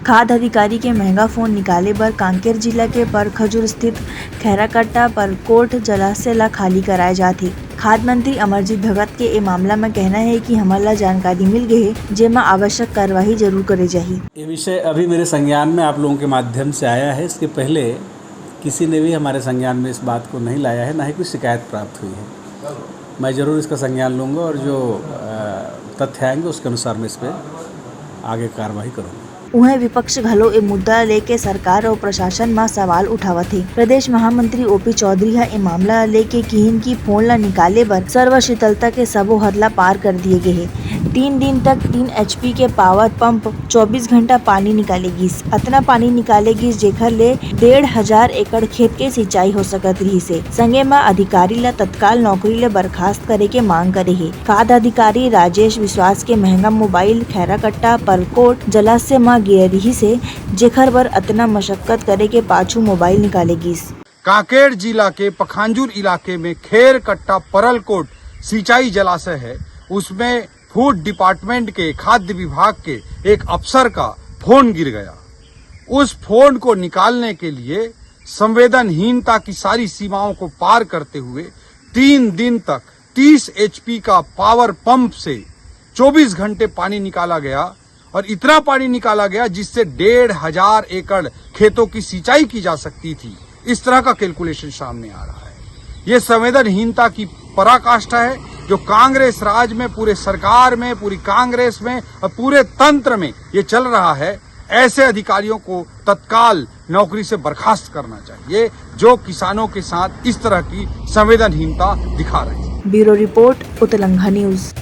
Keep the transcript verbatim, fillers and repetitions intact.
खाद्य अधिकारी के महंगा फोन निकाले बर कांकेर जिला के परखजूर स्थित खैराकट्टा परलकोट जलाशय ला खाली कराए जात हे। खाद्य मंत्री अमरजीत भगत के ए मामला में कहना हे कि हमन ला जानकारी मिल गे हे, जेमा आवश्यक कार्यवाही जरूर करे जाही। ये विषय अभी मेरे संज्ञान में आप लोगों के माध्यम से आया है। इसके पहले किसी ने भी हमारे संज्ञान में इस बात को नहीं लाया है, ना ही कोई शिकायत प्राप्त हुई है। मैं जरूर इसका संज्ञान लूँगा और जो अ, तथ्य आएंगे, उसके अनुसार मैं इस पर आगे कार्रवाई करूँगा। उहें, विपक्ष घलो ए मुद्दा लेके सरकार अउ प्रशासन म सवाल उठावत हे। प्रदेश महामंत्री ओपी चौधरी ह ए मामला लेके किहिन कि फोन ला निकाले बर सर्वशीतलता के सबो हद ला पार कर दिए गे हे। तीन दिन तक तीन एचपी के पावर पंप चौबीस घंटा पानी निकाले गिस। अतना पानी निकाले गिस, जेखर ले डेढ़ हजार एकड़ खेत के सिंचाई हो सकत रिहिस हे। संगे म अधिकारी ला तत्काल नौकरी ले बर्खास्त करे के मांग करे हे। खाद्य अधिकारी राजेश विश्वास के महंगा मोबाइल खैराकट्टा परलकोट जलाशय म गिरे रिहिस हे, जेखर बर अतना मशक्कत करे के पाछू मोबाइल निकाले गिस। कांकेर जिला के पखांजूर इलाके में खैराकट्टा परलकोट सिंचाई जलाशय है, उसमें फूड डिपार्टमेंट के खाद्य विभाग के एक अफसर का फोन गिर गया। उस फोन को निकालने के लिए संवेदनहीनता की सारी सीमाओं को पार करते हुए तीन दिन तक तीस एचपी का पावर पंप से चौबीस घंटे पानी निकाला गया और इतना पानी निकाला गया जिससे डेढ़ हजार एकड़ खेतों की सिंचाई की जा सकती थी। इस तरह का कैलकुलेशन सामने आ रहा है। ये संवेदनहीनता की पराकाष्ठा है जो कांग्रेस राज में, पूरे सरकार में, पूरी कांग्रेस में और पूरे तंत्र में ये चल रहा है। ऐसे अधिकारियों को तत्काल नौकरी से बर्खास्त करना चाहिए जो किसानों के साथ इस तरह की संवेदनहीनता दिखा रहे हैं। Bureau report, Utlangha news.